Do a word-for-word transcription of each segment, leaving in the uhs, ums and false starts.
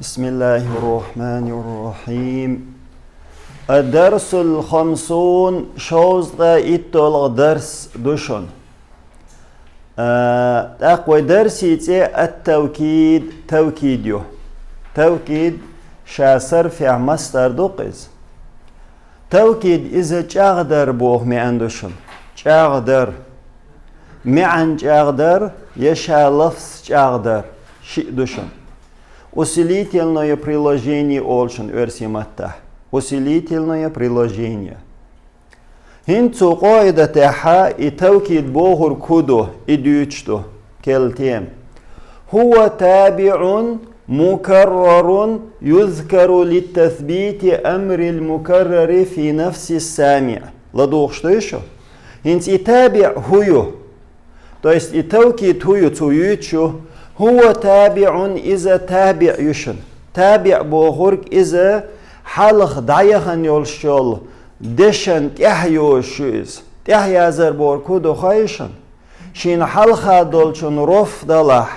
بسم الله الرحمن الرحيم. الدرس الخمسون, шовзткъа иттолгӀа дарс ду шун. А, тӀаккха вай дарсий цӀи ат-тавкид, тавкид ю. Тавкид ша сарфехь масдар ду-кх из. Тавкид иза чӀагӀдар боху маьӀна ду шун. ЧӀагӀдар. МаьӀна чӀагӀдар, я ша лафз чӀагӀдар. Шиъ ду шун. Усилительное предложение олу шун оьрсийн маттахь. Усилительное предложение. ХӀинца цу къаӀидатехьа и тавкид бохург хӀун ду, и дуьйцуш ду, керла тема. هو تابع مكرر يذكر لتثبيت أمر المكرر في نفس السامع. ЛадугӀуш дуй шу? ХӀинца и табиӀ хӀун ю? То есть и тавкид хӀун ю, цо юьйцуш ю? هو تابع, иза табиӀ ю шуна. ТабиӀ бохург иза хьалха дӀаяхана йолуш йолу дешан тӀаьхьа йозуш ю иза. ТӀаьхьа язар бохург хӀун ду хаий шуна? Шена хьалха долчун роф далахь,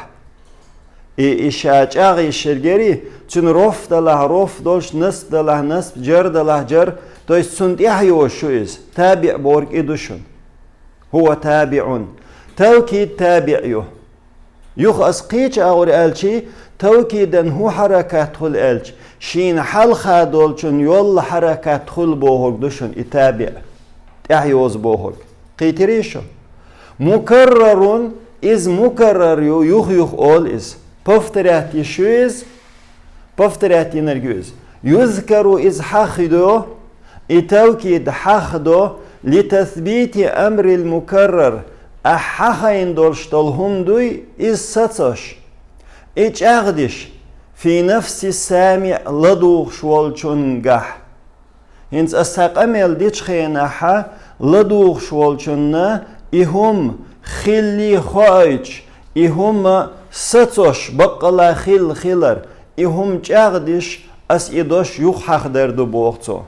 и, и ша чӀагӀйиш ерг яра, цуьнан роф далахь, роф долуш, насб далахь, насб, джар далахь, джар, то есть цунна тӀаьхьа йозуш ю иза. ТабиӀ бохург и ду шуна. هو تابع. Тавкид табиӀ ю. Юха ас кхечу агӀор аьлчи, тавкидан хӀун хьаракат хуьлу аьлча, шена хьалха долчун йолла хьаракат хуьлу бохург ду шуна и табиӀ, тӀаьхьа йозу бохург. Кхийтирий шу? Мукаррарун, иза мукаррар ю, юх-юха олу иза. Повторять йиш ю иза, повторять йинарг ю иза. Юзкару, иза хьахадо, и тавкид хьахадо, литасбити амрил мукаррар, ахь хьахайна долуш долу хӀума дуй, иза сацош. И чӀагӀдеш, фи нафси самиӀ, ладугӀуш волчунгахь. ХӀинца аса къамел дечу хенахьа ладугӀуш волчунна и хӀума хилли хоуьйтуш, и хӀума сацош баккъала хилла хилар, и хӀума чӀагӀдеш, аса и дош юха хьахадар ду боху цо.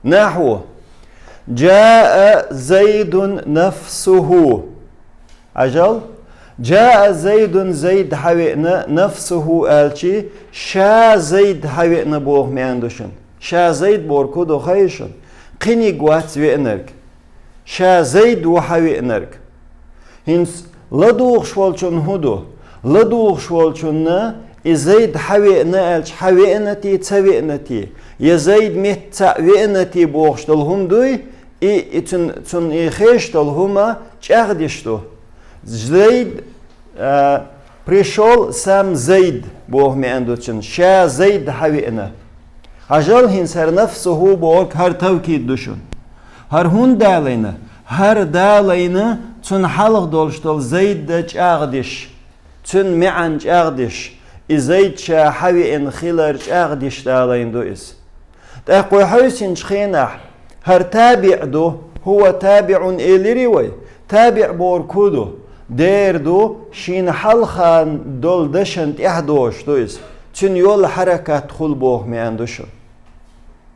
Нахьу. Джаа Зайдун нафсуху. Хьажал, джаа Зайдун, Зайд хьавеана, нафсуху аьлчи, ша Зайд хьавеана боху маьӀна ду шуна. Ша Зайд бохург хӀун ду хаий шуна? Кхиниг вац веанарг. Ша Зайд ву хьавеанарг. ХӀинца ладугӀуш волчун хӀун ду? ЛадугӀуш волчунна и Зайд хьавеана аьлча, хьавеана те, ца веана те, я Зайд метта цхьаъ веана те бохуш долу хӀума дуй, и, и цун, цунна и хезаш долу хӀума чӀагӀдеш ду. Зайд, а, пришёл сам Зайд боху маьӀна ду цуьнан, ша Зайд хьавеана. Хьажал, хӀинца хӀара нафсуху бохург хӀара тавкид ду шуна. ХӀара хӀунда далийна? ХӀара далийна цунна хьалха долуш долу Зайд чӀагӀдеш, цуьнан маьӀна чӀагӀдеш, и Зайд ша хьавеана хилар чӀагӀдеш далийна ду иза. ТӀаккха вай хьаьвсинчу хенахь, хӀара табиӀ ду, хӀува табиӀун элирий вай? ТабиӀ бохург хӀун ду? Дера ду, шена хьалха долу дашан тӀаьхьа дозуш ду иза. Цуьнан йолу хьаракат хуьлу боху маьӀна ду шуна.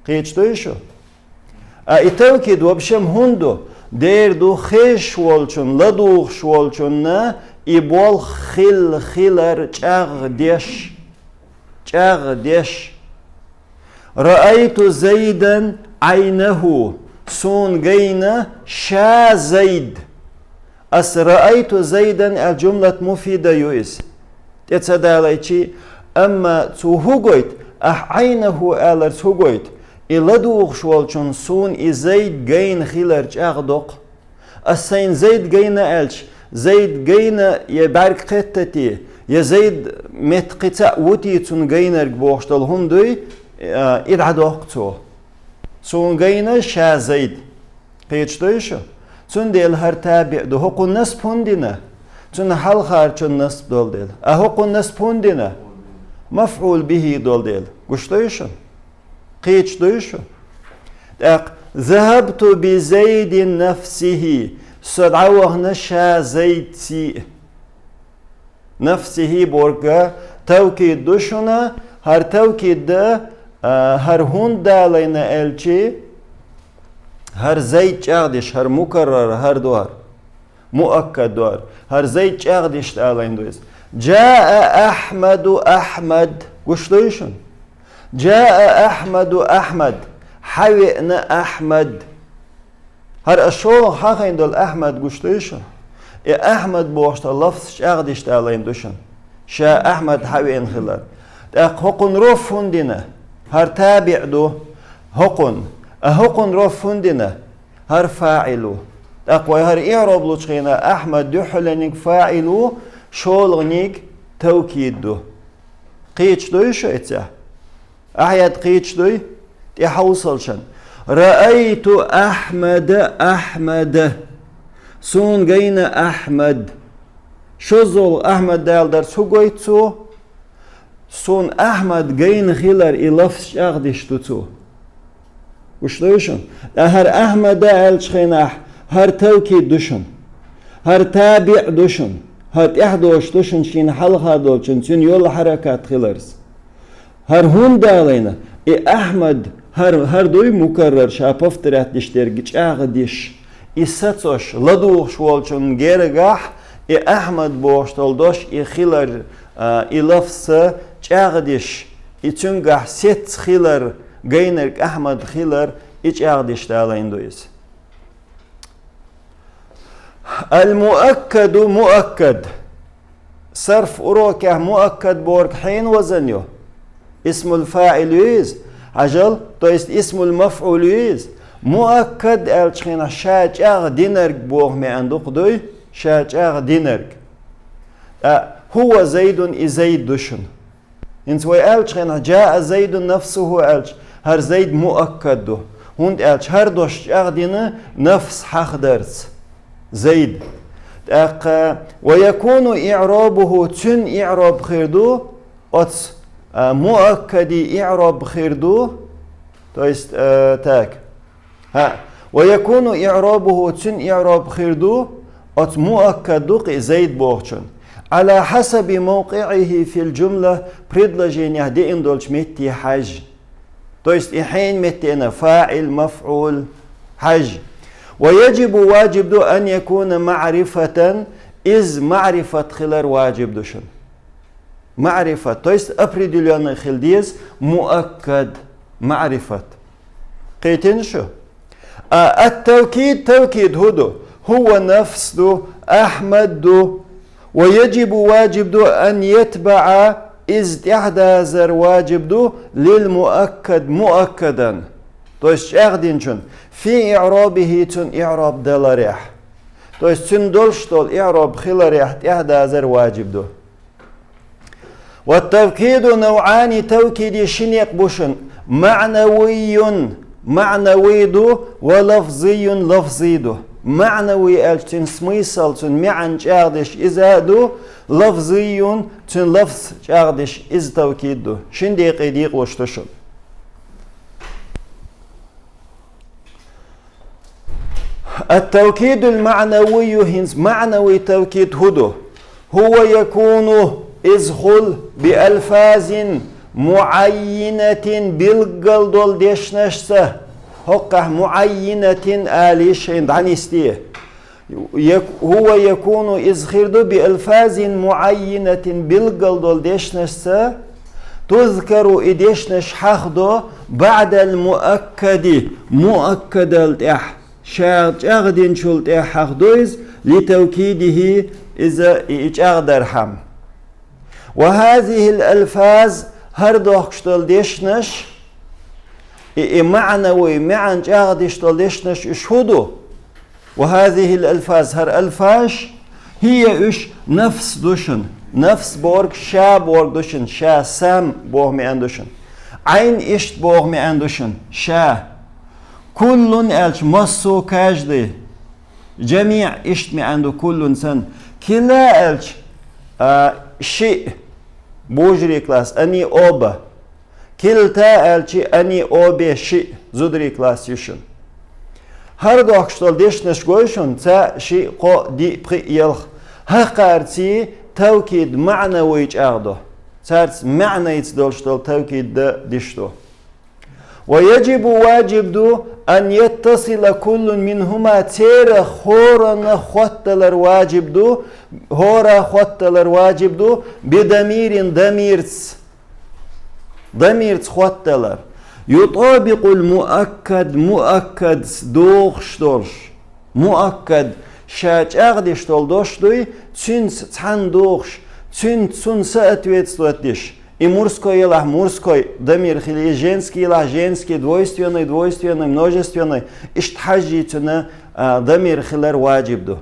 Кхеташ дуй шу? А и тавкид вообще хӀунда ду? Дера ду, хезаш волчун, ладугӀуш волчунна и болх хилла хилар чӀагӀдеш. ЧӀагӀдеш. Раайту Зайдан Ӏайнаху. Суна гайна ша Зайд. Ас раайту Зайдан аьлла жумлат муфида ю иза. ТӀе ца далайчи, амма цо хӀун гойту, ахь Ӏайнаху аларца хӀун гойту? И ладугӀуш волчун суна и Зайд гайна хилар чӀагӀдокху. Ас сайна Зайд гайна аьлча, Зайд гайна я бӀаьрг кхетта те, я Зайд метта кхин цхьаъ ву те цунна гайнарг бохуш долу хӀума дуй, а, и дӀадоккху цо. Суна гайна ша Зайд. Кхеташ дуй шу? Цундела хӀара табиӀ ду. ХӀокхунна насб хӀунда дина? Цунна хьалхарчунна насб долу дела. А хӀокхунна насб хӀунда дина? Мафъул бихӀи долу дела. Гуш дуй шу? Кхеташ дуй шу? ТӀаккха: «Захабту би Зайдин нафсихи». Со дӀавахана ша Зайдций. Нафсихи бохург тавкид ду шуна, хӀара тавкид дан, а, хӀара хӀунда далийна аьлчи, хӀара Зайд чӀагӀдеш, хӀара мукаррар, хӀара ду хӀара. Муаккад ду хӀара. ХӀара Зайд чӀагӀдеш далийна ду иза. جاء أحمد أحمد. Гуш дуй шуна? جاء أحمد أحمد. Хьавеана Ахьмад. ХӀара аш шолгӀа хьахайна долу Ахьмад гуш дуй шуна? И Ахьмад бохуш долу лафз чӀагӀдеш далийна ду шуна, ша Ахьмад хьавеана хилар. ТӀаккха хӀокхунна роф хӀунда дина? ХӀара табиӀ ду хӀокхунна. А хӀокхунна роф хӀунда дина? ХӀара фаӀил ву. ТӀаккха вай хӀара иӀроб лучу хенахь Ахьмад дуьххьалниг фаӀил ву, шолгӀаниг тавкид ду. Кхеташ дуй шу эцехь? Ахьяд кхеташ дуй? ТӀехьовсалшан. رأيت أحمد أحمد. Суна гайна Ахьмад. ШоззагӀа Ахьмад дала дарца хӀун гойту цо? Суна Ахьмад гайна хилар и лафз чӀагӀдеш ду цо. Гуш дуй шуна? Ткъа хӀара Ахьмада аьллачу хенахь, хӀара тавкид ду шуна. ХӀара табиӀ ду шуна. ХӀара тӀаьхьадош ду шуна шена хьалха долчун, цуьнан йолу хьаракат хиларца. ХӀара хӀунда далийна? И Ахьмад, хӀара, хӀара дуй мукаррар, ша повторять деш дерг чӀагӀдеш. И сацош, ладугӀуш волчун гергахь, и Ахьмад бохуш долу дош, и хилар, а, и лафз чӀагӀдеш, и цуьнгахь сецца хилар, гайнарг Ахьмад хилар, и чӀагӀдеш далийна ду иза. المؤكد مؤكد. Сарф урокехь муаккад бохург хьенан вазан ю? Исмул фаӀил ю иза? Хьажал, то есть исмул мафӀул ю иза? Муаккад аьллачу хенахь ша чӀагӀдинарг боху маьӀна ду-кх дуй, ша чӀагӀдинарг. ТӀаккха هو زيد, и Зайд ду шуна. ХӀинца вай аьллачу хенахь, جاء زيد نفسه аьлча, хӀара Зайд муаккад ду. ХӀунда аьлча хӀара дош чӀагӀдина нафс хьахадарца. Зайд. ТӀаккха, ويكون إعرابه, цуьнан иӀроб хир ду, оцу, а, муаккади иӀроб хир ду, то есть, а, так. ХӀаъ. ويكون إعرابه, цуьнан иӀроб хир ду, оцу муаккад ду-кх и Зайд бохучун. على حسب موقعه في الجملة, предложенехь деана долчу метте хьаьжжа. То есть и хьенан метте, фаӀил, мафӀул, хьаьжжа. ويجب, важиб ду, أن يكون معرفة, иза маърифат хилар важиб ду шуна. Маърифат, то есть определённый хила деза, муаккад, маърифат. Кхийтина шу? А ат-тавкид, тавкид хӀун ду? هو нафс ду, Ахьмад ду. ويجب, важиб ду, أن يتبع, иза тӀаьхьадазар важиб ду, للمؤكد, муаккадан. То есть чӀагӀдинчун, في إعرابه, цуьнан иӀроб даларехь. То есть цуьнан долуш долу иӀроб хиларехь тӀаьхьадазар важиб ду. والتوكيد نوعان, тавкид ши некъ бу шуна, معنوي, маънавий ду, ва لفظي, лафзий ду. Маънавий аьлча цуьнан смысл, цуьнан маьӀна чӀагӀдеш иза а ду, лафзий, цуьнан лафз чӀагӀдеш иза тавкид ду. Шина декъе декъалуш ду шуна. التوكيد المعنوي, хӀинца маънавий тавкид хӀун ду? هو يكون, иза хуьлу, بألفاظ معينة, билггал долу дешнашца. ХӀоккхахь معينة ала йиш хьайна дӀанисде. Як-, هو يكون, иза хир ду, بألفاظ معينة, билггал долу дешнашца, تذكر, и дешнаш хьахдо, بعد المؤكد, муаккадал тӀаьхьа, ша чӀагӀдинчул тӀаьхьа хьахдо иза, لتوكيده, иза и, и чӀагӀдархьама. وهذه الألفاظ, хӀара дохкуш долу дешнаш, и, и маънавий, маьӀна чӀагӀдеш долу дешнаш уьш хӀун ду? وهذه الألفاظ, хӀара алфаз, هي, уьш, نفس ду шуна. Нафс бохург ша бохург ду шуна, ша, сам боху маьӀна ду шуна. Ӏайн иштта боху маьӀна ду шуна, ша. كل аьлча массо, каждый. جميع иштта маьӀна ду كل санна. كلا аьлча, а, шиъ, божарий класс, они оба. كلتا аьлча, они обе, шиъ, зударий класс ю шуна. ХӀара дохкуш долу дешнаш гой шуна, цхьаъ, шиъ, кхоъ, диъ, пхиъ, ялх. ХӀокхарций тавкид маънавий чӀагӀдо. Царца маьӀнайца долуш долу тавкид дан диш ду. ويجب, важиб ду, أن يتصل كل منهما, церан хӀоранна хотталар важиб ду, хӀора хотталар важиб ду, بضمير, дамирца, дамирца хотталар. يطابق المؤكد, муаккадца догӀуш долуш. Муаккад ша чӀагӀдеш долу дош дуй, цуьнца цхьаьна догӀуш, цуьнца цунна соответствовать деш. И мужской елахь мужской дамир хила, и женский елахь женский, двойственный, двойственный, множественный, иштта хьажжий цуьнан, а, дамир хилар важиб ду.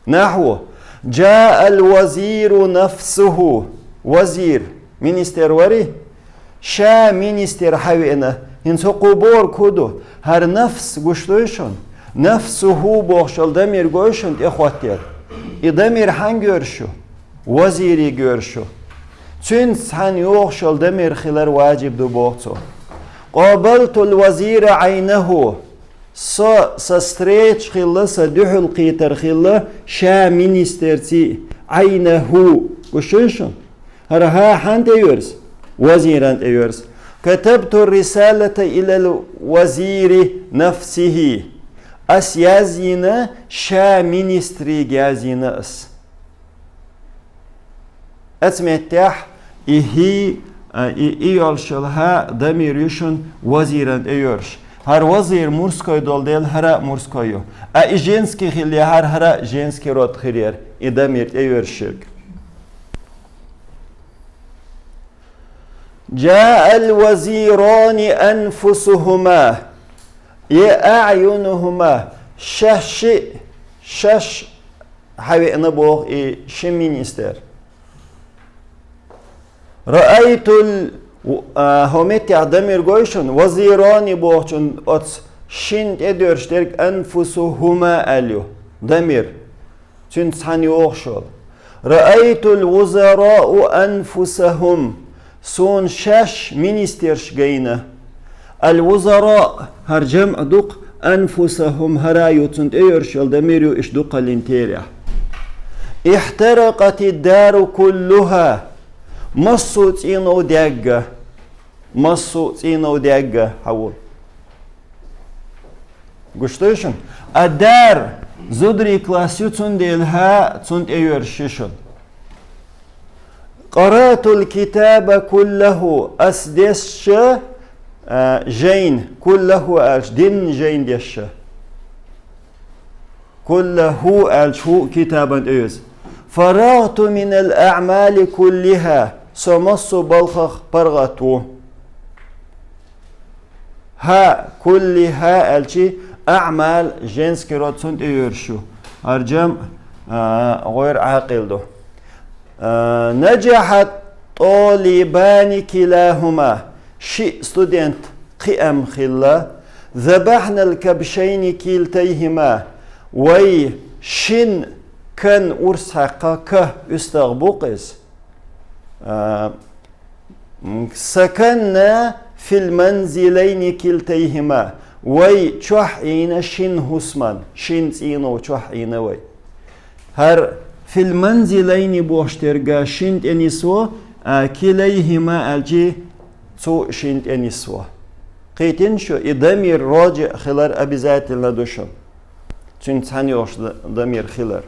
نحو: جاء الوزير نفسه. Вазир, министр варий? Ша министр хьавеана. ХӀинца хӀокхо бохург хӀун ду? ХӀара نفس гуш дуй шуна? نفسه бохуш йолу дамир гой шуна тӀехӀоттийла. И дамир хьаьнга йоьрзуш ю? Вазире йоьрзуш ю. Цуьнца цхьаьна йогӀуш йолу дамир хилар важиб ду, боху цо. قابلت الوزير عينه. Со, сан встреча хилла, сан дуьхьал кхетар хилла ша министрций, عينه. Гуш дуй шуна? ХӀара хӀа хьанна тӀейоьрзу? Вазиран тӀейоьрзу. كتبت الرسالة إلى الوزير نفسه. Ас язйина, ша министрига язйина ас. Оцу меттехь и хӀи, а, и, и йолуш йолу хӀа дамир ю шуна вазиран тӀейоьрзуш. ХӀара вазир мужской долу дела, хӀара а мужской ю. А и женский хилла хӀара, хӀара а женский род хир яра, и дамир тӀейоьрзуш ерг. جاء الوزيران أنفسهما. Е أعينهما. Шаьш шиъ, шаьш хьавеана боху и ши министр. رأيت ال-, а, хӀокху меттехь дамир гой шуна, вазирани бохучун оцу шина тӀедоьрзуш дерг أنفسهما аьлла ю, дамир. Цуьнца цхьаьна йогӀуш йолу. رأيت الوزراء أنفسهم. Суна шаьш министрш гайна. الوزراء, хӀара жамӀ ду-кх, أنفسهم, хӀара ю, цунна тӀейоьрзуш йолу дамир ю, иштта дукхаллин терахь. احترقت الدار كلها. Массо а цӀийнов даьгга. Массо а цӀийнов даьгга хьаву. Гуш дуй шуна? الدار, зударий класс ю, цундела хӀа цунна тӀейоьрзуш ю шуна. قرأت الكتاب كله, ас дешша, а, жайна, كله аьлча, динна жайна дешша. كله аьлча, хӀу китабан тӀе еза. فرغت من الأعمال كلها, со массо а балхах паргӀат ву. ХӀа, كلها аьлча, أعمال, женский род цунна тӀе йоьрзуш ю. ХӀара жамӀ, а, гӀойр Ӏакъил ду. А, نجح الطالبان كلاهما, шиъ студент кхиам хилла. ذبحنا الكبشين كلتيهما, вай шин кан урс хьаькхна, ка уьстагӀ бу-кх иза. А, سكننا في المنزلين كلتيهما, вай чохь Ӏийна шин хӀусаман, шин цӀийнов чохь Ӏийна вай. ХӀара في المنزلين бохуш дерг шин тӀе нисво, а, كليهما аьлча, цу шин тӀе нисво. Кхийтина шу, и дамир роджиӀ хилар обязательно ду шуна. Цуьнца цхьаьна йогӀуш д-, дамир хилар.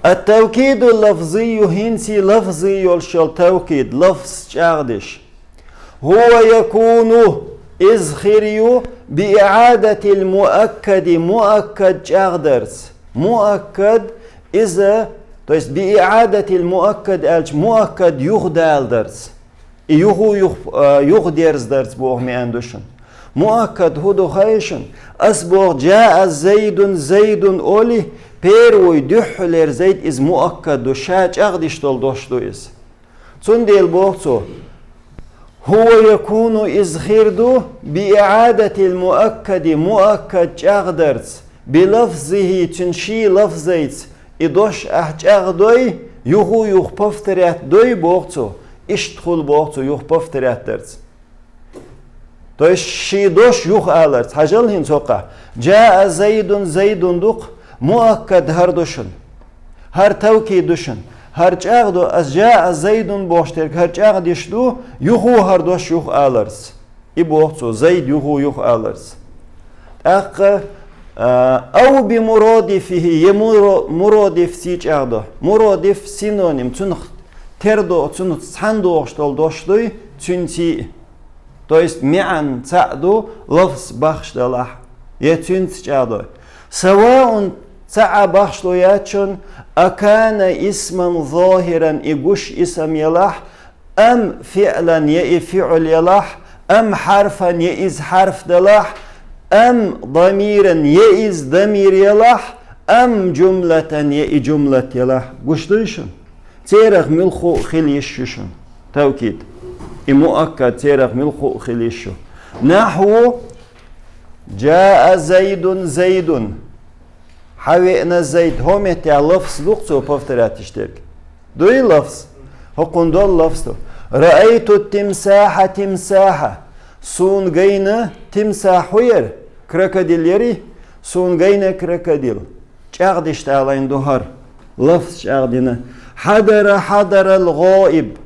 التوكيد اللفظي, хӀинца лафзий йолуш йолу тавкид, лафз чӀагӀдеш. هو يكون, иза хир ю, بإعادة المؤكد, муаккад чӀагӀдарца. Муаккад иза, то есть بإعادة المؤكد аьлча, муаккад юхадаладарца. И юха, юха, а, юхадерзадарца боху маьӀна ду шуна. Муаккад хӀун ду хаий шуна? Ас боху, جاء زيد, Зайдун олий, первый, дуьххьалера Зайд, иза муаккад ду, ша чӀагӀдеш долу дош ду иза. Цундела боху цо, هو يكون, иза хир ду, بإعادة المؤكد, муаккад чӀагӀдарца, بلفظه, цуьнан шен лафзайца, и дош ахь чӀагӀдой, юха-юха повторять дой, боху цо, иштта хуьлу, боху цо, юха повторять дарца. То есть шен дош юха аларца. Хьажал хӀинца хӀокхахь. جاء زيد, Зайдун ду-кх, муаккад хӀара ду шуна. ХӀара тавкид ду шуна. ХӀара чӀагӀдо, ас جاء زيد бохуш дерг хӀара чӀагӀдеш ду, юха хӀара дош юха аларца. И боху цо, Зайд юху-юха аларца. ТӀаккха, а, ау би мурадифихи, е муро-, мурадифца чӀагӀдо. Мурадиф синоним, цунах тера до, цунах цхьаьна догӀуш долу дош дуй, цуьнца. То есть маьӀна цхьаъ ду, лафз бахаш далахь, е цуьнца чӀагӀдой. Саваун, цхьа а бахаш ло яц шуна, акана исман захиран, и гуш исам елахь, ам фиълан, е и фиъл елахь, ам хьарфан, е иза хьарф далахь, ам дамиран, е иза дамир елахь, ам жумлатан, е и жумлат елахь. Гуш дуй шуна? Церах муьлхха а хила йиш ю шуна. Тавкид. И муаккад церах муьлхха а хила йиш ю. Нахьву: «Жаа Зайдун, Зайдун». Хьавеана Зайд. ХӀо меттехь лафз ду-кх цо повторять дерг? Дуй лафз? ХӀокхунна долу лафз ду. «Раайту тимсаха, тимсаха». Суна гайна тимсах хӀу яра? Крокодил яри? Суна гайна крокодил. ЧӀагӀдеш тӀалайн ду хӀара. Лафз чӀагӀдина. Хьадара, хьадарал гӀоиб.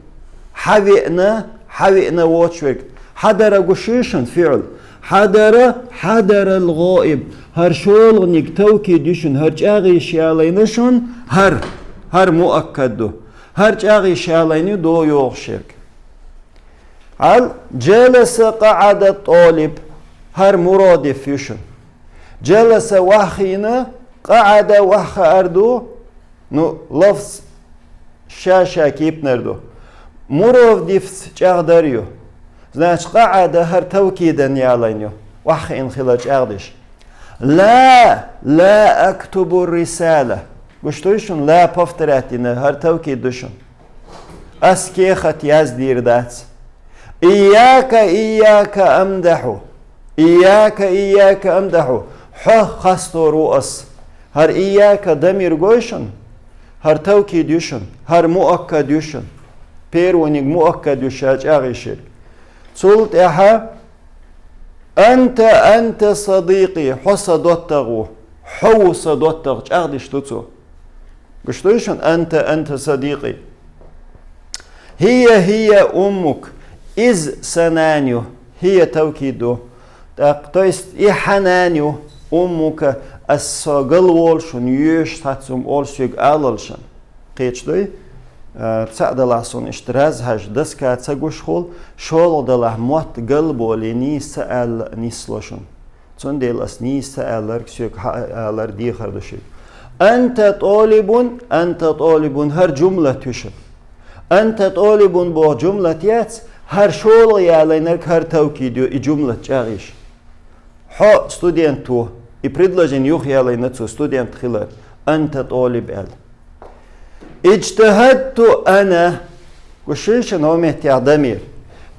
Хьавеана, хьавеана воцуш верг. Хьадара гуш ю шуна фиъл? Хьадара, хьадарал гӀоиб. ХӀара шолгӀаниг тавкид ю шуна. ХӀара чӀагӀ йиш ялайна шуна. ХӀара, хӀара муаккад ду. ХӀара чӀагӀ йиш ялайна ю до йогӀуш ерг. Хьал, жаласа къаӀада тӀолиб, хӀара мурадиф ю шуна. Жаласа ваххийна, къаӀада ваххаар ду, ну, лафз ша-ша кепанара ду. Мурадифца чӀагӀдар ю. Значит, къаӀада хӀара тавкидан ялайн ю. Ваххийна хила чӀагӀдеш. Ла, ла актубу рисала. Гуш дуй шуна, ла повторять дина, хӀара тавкид ду шуна. Ас кехат яздийр дац. Ийяка, ийяка амдахьу. Ийяка, ийяка амдахьу. Хьо хастор ву ас. ХӀара ийяка дамир гой шуна? ХӀара тавкид ю шуна? ХӀара муаккад ю шуна? Первониг муаккад ю ша чӀагӀ йиш ерг. Цул тӀаьхьа: «Анта, анта садикъи», хьо сан доттагӀа ву, хьо ву сан доттагӀа, чӀагӀдеш ду цо. Гуш дуй шуна: «Анта, анта садикъи». «ХӀия, хӀия уммук», иза сан нана ю, хӀия тавкид ду. ТӀаккха, то есть, и хьан нана ю, уммука, ас со галволу шуна, йоьшу цхьацца хӀума олуш соьга алалшан. Кхечу дуй, а, цхьаъ далахь суна иштта раз хьажа, доска ца гуш хула, шолгӀа далахь мотт галболий нийса ца аьлла нисло шуна. Цундела ас нийса ца аьлларг соьга хьа-, алар дехар ду шуьга. Анта тӀолибун, анта тӀолибун, хӀара жумлат ю шуна. Анта тӀолибун боху жумлат яц, хӀара шолгӀа ялайнарг хӀара тавкид ю, и жумлат чӀагӀ йиш. Хьо студент ву, и предложени юхаялийна цо студент хилар, анта тӀолиб аьлла. Иджтахадту ана, гуш ю шуна хӀо меттехь дамир.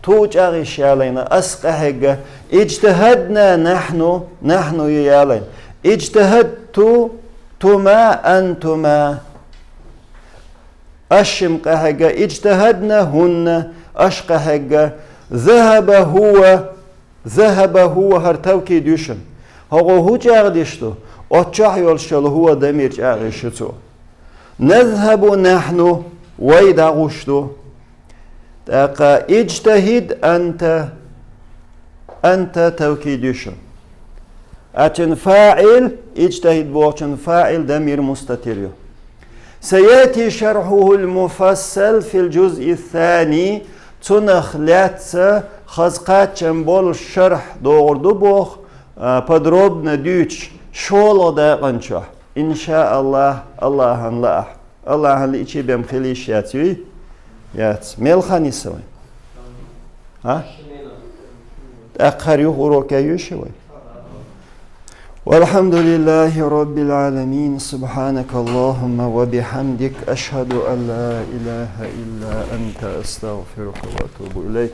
Ту чӀагӀ йиш ялийна, ас къахьегна, иджтахадна нахьну, нахьну ю ялийна. Иджтахадту тума антума. Аш шим къахьегна, иджтахадна хӀунна, аш къахьегна, захаба хӀува, захаба хӀува, хӀара тавкид ю шуна. ХӀокхо хӀу чӀагӀдеш ду? Оццу чохь йолуш йолу хӀува дамир чӀагӀ йиш ю цо. Назхабу нахьну, вай дӀагӀуш ду. ТӀаккха иджтахид анта, анта тавкид ю шуна. Ачун фаъил, иджтахид бохучун фаъил дамир мустатир ю. Саяти шархьухул муфассал фил жузъи сани, цунах лаьцна хаза кхаччам болуш шархь догӀур ду боху, а, подробно дуьйцуш шолгӀа дакъан чохь. Иншааллах, Аллахьан лаахь. Аллахьан лиъчий бен хила йиш яц, юй? Яц. Мел хан йиса вай? А? ТӀаккха хӀара юха урок яй юй ши вай? والحمد لله رب العالمين. سبحانك اللهم وبحمدك. أشهد أن لا إله إلا أنت. أستغفرك وأتوب إليك.